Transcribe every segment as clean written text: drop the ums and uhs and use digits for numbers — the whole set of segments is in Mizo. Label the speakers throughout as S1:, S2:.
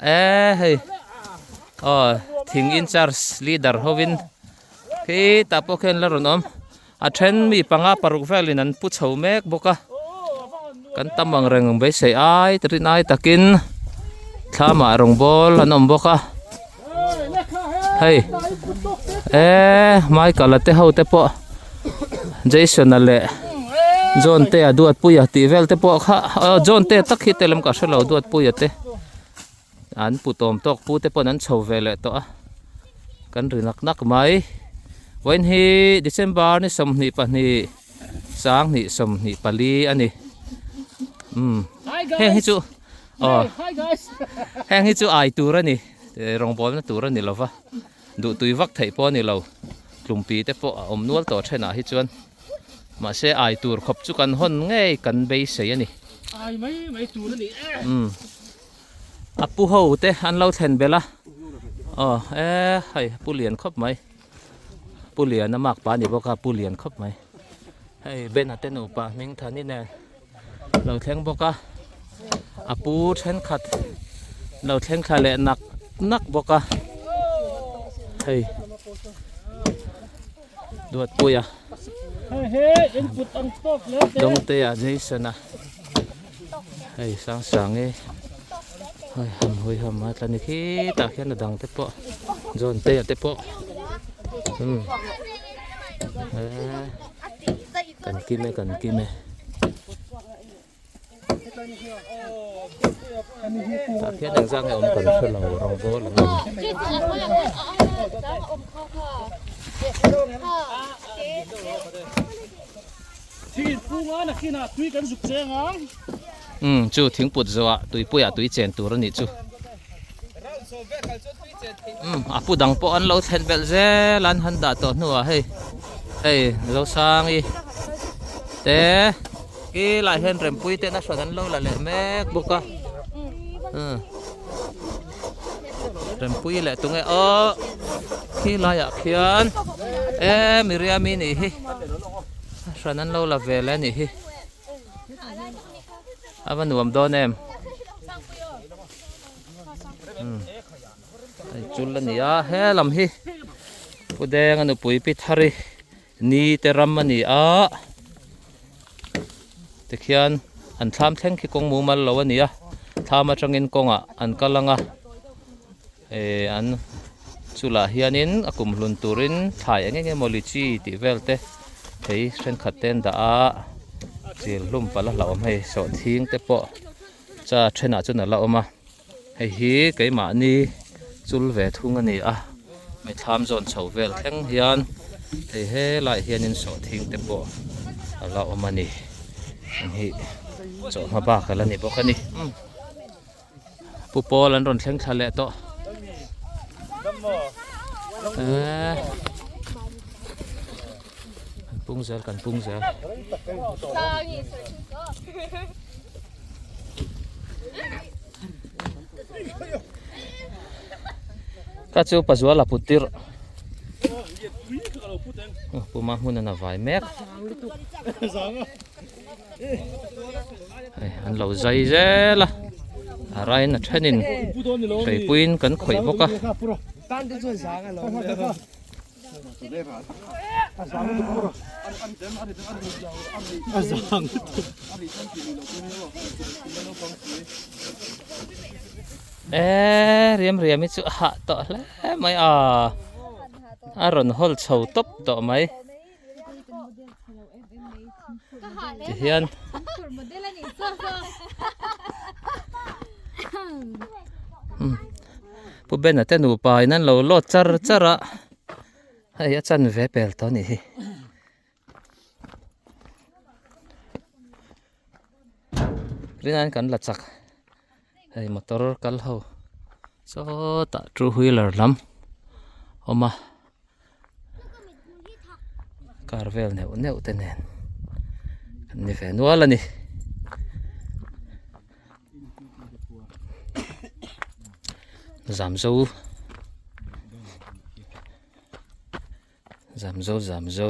S1: E hei aw thing in charge leader hovin khi tah pawh khian la rawn awm a then mi panga paruk velin an pu chho mek bawk a kan tam ang reng beisei ai ta rin ai takin thlamah rawngbawl an awm bawk a hei e Michael a te ho te pawh Jason a leh John te a Duatpuia tih vel te pawh kha aw John te tak hi te lam ka hrelo Duatpuia te an pu tawm tawk pu te pawn an chho ve leh tawh a kan ri nak nak mai vawiin hi December ni 22 sanghnih 24 a ni umm heng hi chu aw heng hi chu ai tur a ni rawngbawlna tur a ni lo va duhtui vak theih pawh a ni lo tlumpi te pawh a awm nual tawh thenah hi chuan mahse ai tur khawp chu kan hawn ngei kan beisei a ni
S2: ai mai mai tur a ni e
S1: umm a pu ho te an lo thlen belh a aw e hei pu lian khawp mai pu lian a mak pa a ni bawk a pu lian khawp mai hei bena te nupa hming thani nen lo thleng bawk a a pu thenkhat lo thleng thla leh nak nak bawk a hei Duatpuia Dawngtea Jason a hei Sangsangi hei ham hawi ham a tla ni khitah khian a dang te pawh John tea te pawh umm eee kan kim e kan kim e. Tah khian engzah nge awm kan hre lo rawng bawl an awm. Umm chu thingput zawhah tuipuiah tui chen tur a nih chu. Umm a pu dang pawh an lo thlen belh zel a an han dah tawh hnuah hei hei Zosangi te khi lai hian rempui ten a hrawn an lo la leh mek bawk a umm rempui leh tunge aw khi laiah khian e Miriami nih hi a hrawn an lo la ve leh a nih hi a va nuam dawn em. Hei chul a ni a he lam hi Pu Denga nupui Pi Thari ni te ram a ni a tikhian an thlam thleng khi kawng mumal lo a ni a thlam atangin kawngah an kal ang a eh an chulah hianin a kum hlun turin thlai eng eng emaw lichi tih vel te thei thenkhat te an dah a chil hlum palh a hlauhawm hei sawhthing te pawh. Cha thenah chuan a la awm a, hei hi keimahni chul ve thung a ni a, hmei thlam zawn chho vel thleng hian hei helaiah hianin sawhthing te pawh a la awm a ni, heng hi chawhma bak a la ni bawk a ni. Pu Paul an rawn thleng thla leh tawh. Eee. Kan pung zel kan pung zel. Ka chu pazuala put tirh. Puma hmun an a vai mek. Hei an lo zai zel a. A rain a thenin hreipuiin kan khawih bawk a. Eee riam riam hi chu a hah tawh hle mai a a rawn hawl chho tawp tawh mai tihian Pu Bena te nupa in an lo lawt char char a hei a chan ve pel tawh a nih hi rinaiin kan la chak hei motor kal ho sawtah two wheeler lam awm a car vel neuh neuh te nen an ni ve nual a ni. Zamzo Zamzo Zamzo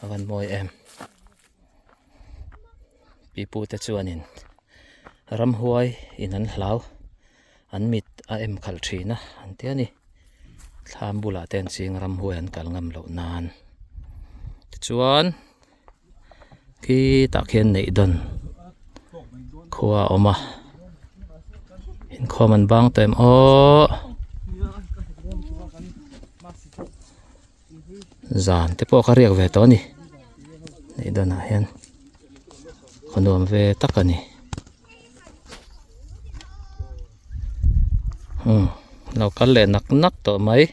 S1: a van mawi em pipu te chuanin. Ramhuai in an hlau an mit a em khalh thin a an ti a ni thlam bulah te an ching ramhuai an kal ngam loh nan tichuan khitah khian neih dawn khua a awm a inkhawm an bang tawh em aww zan te pawh ka riak ve tawh a ni neih dawnah hian khaw nuam ve tak a ni umm lo kal leh nak nak tawh mai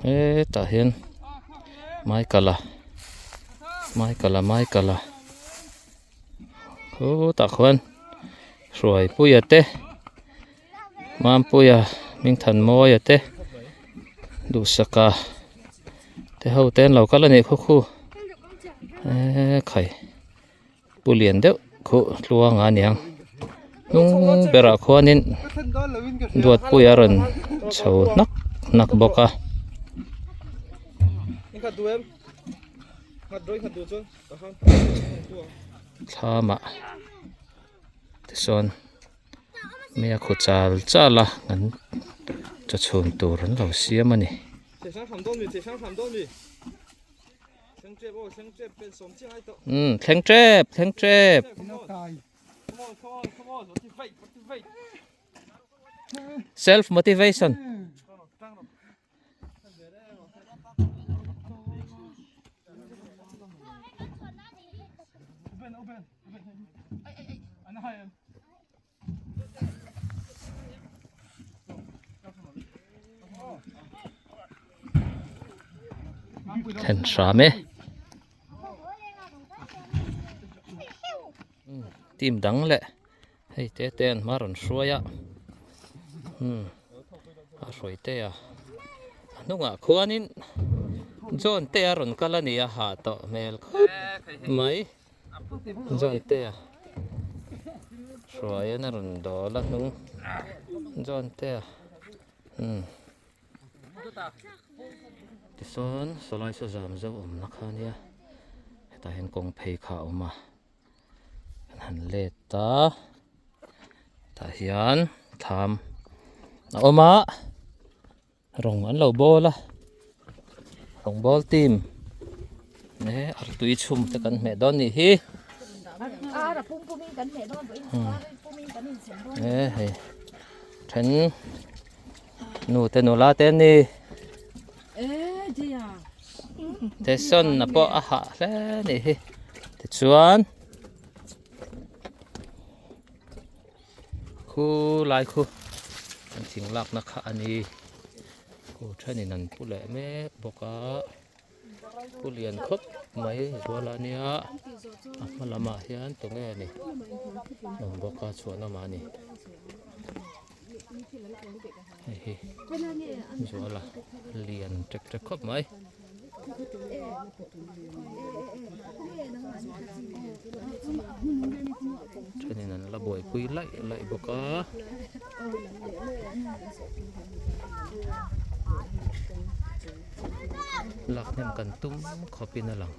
S1: hetah hian maikala maikala maikala khutah khuan hruaipuia te. Mampuia Hmingthanmawia te Duhsaka te ho te an lo kal a nih khaw khu eee khai pu lian deuh khuh tluanga a niang hnung berah khuanin Duatpuia a rawn chho hnak hnak bawk a. Thlamah tichuan. Mei a khu chal chal a kan chaw chhum tur an lo siam a ni. Umm thleng tep thleng tep. Self motivation. Thlen hram e team dang leh hei te te an hma rawn hruai a umm a hruai te a a hnungah khuanin John te a rawn kal a ni a hah tawh hmel khawp mai. John te a hruaiin a rawn dawl a hnung John te a umm tisawn sawlai saw zam zo awmna kha ania hetah hian kawng phei kha a awm a kan han let a tah hian thlam a awm a. Rawng an lo bawl a, rawng bawl team eh artui chhum te kan hmeh dawn nih hi eh hei then nu te nula te an ni Jason a pawh a hah hle nih hi tichuan Khu lai khu an thing lakna kha a ni khu thenin an pu leh mek bawk a pu lian khawp mai zual a nia a hma lamah hian tunge a ni awm bawk a chhuah lamah a ni hei hi zual a lian ṭek ṭek khawp mai. Thenin an la buaipui laih laih bawk a. Lak hnem kan tum khawpin a lang.